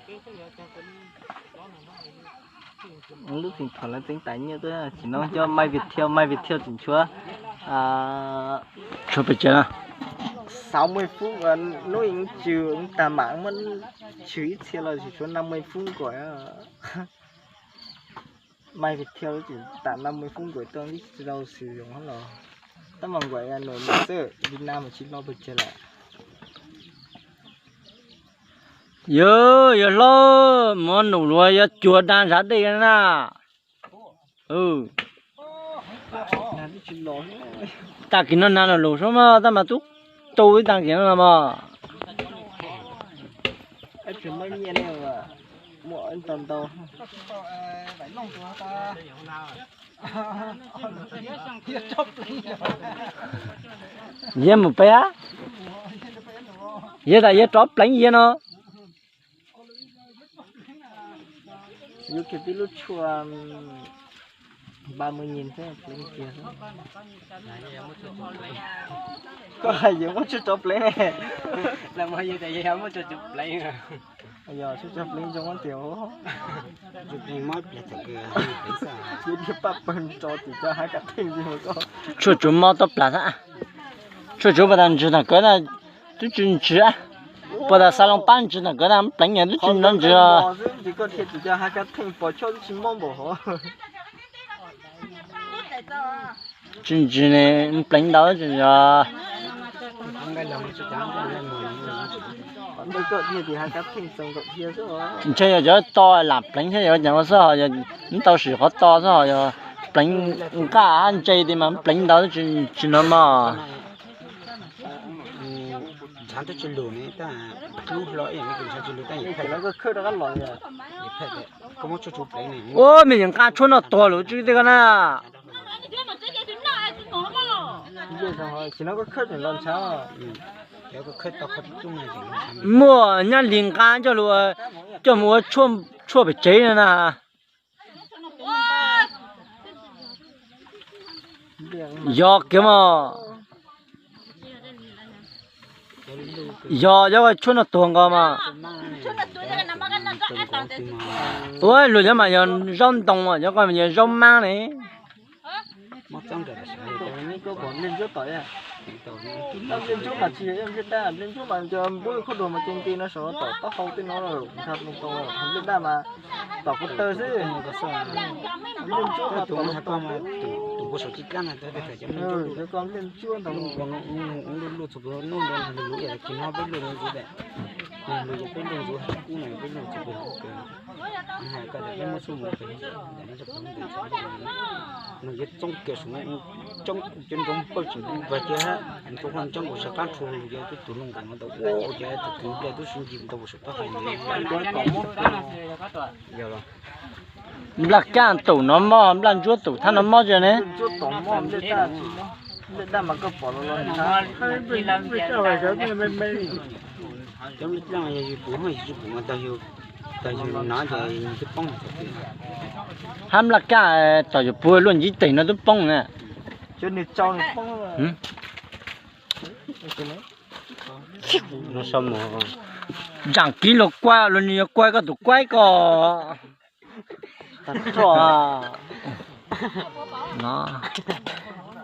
Lub txim thaum lawv txeeb tais nyiaj tuaj, tsis no cov mai Viettel, mai Viettel tseem tshuav, tshuav pes tsawg na? Sáu mươi phút, hnub ib tsw tag mam muab tshwm ib txhia los tseem tshuav năm mươi phút nkaus. Mai Viettel tseem tam năm mươi phút nkaus tau tsis tau sử dụng los. Tab mas nkaus nws xwb, Việt Nam mas tsis lo pes tsawg lawm. Yog, yog hlob, muab num luag yog cuag dag ntshav dej na. Tag kis no nag los lus sub mog, tab mas tub tu ib tag kis no los mog. Yog mus peb, yog tas yog rov pleev yog no. Yuav kiag peb lub tshuaj ba mươi nghìn thiab pleev kiag. Koj hais yuav muab tshuaj tso pleev ne. Yog tshuaj tso pleev zoo tiag. Yuav diag paj pawg tso tim cov hav kav theej li koj. Tshuaj tsuav mob tau plas, tshuaj tsuav puas tas ntsws tag kawg na, twb tsis ntsws. Puas tas xa loo pab ntsws tag kawg na, pleev yog twb tsis ntsws. Koj thiaj tim cov hav kav theej pos choj twb tsis mob npaum hov. Tsis ntsws ne, pleev ntau tsis yog. Ntshe yog cov to lam pleev thiab yog cas ua xwb ho yog, tau sim qhov to xwb ho yog pleev nqaj hab ntse tias mas pleev ntau tsis no mog. Ua me nyuam nqaj tshuaj noj tuag lawm tsis tias koj na. Muaj nyab li nqa coj lus, coj mus ua tshuaj pem tsev no na. Yog kiag mas. Yog, yog tshuaj noj tuag nkaus mas. Ua luag cov mas yog zaub ntoo, cov ko yog zaub mab ne. Nplej ntsuab mas tsis yog nplej daj, nplej ntsuab mas cov npub khaub dua mas ces nce no saum no tom taub hau tej no, nplej daj mas tom ko taw xwb. Nplej ntsuab mas tom ko, nplej ntsuab ntag. Nws yuav txooj kiag saum no, coob cov ntsoov pawg tsis npaj tiag, tus qhov ntsoov kuv sab qab rhu ces tus tus looj nkoos no tau ua ua ces tus tus nplej tub sib ncig tau saum taub hau. Nplaj kaj taum no mog, nplaj ntsuab taum thab no mob tsis ne? Cov nplej daj yog yus pum yus tsis pum mas tag yus, tag yus hnav ces yus twb poob. Hab nplaj kaj tom yus puag luaj ntsib tes no twb poob na. Zaam kiv luag kuaj, luag nws yuav kuaj koj tus kuaib ko.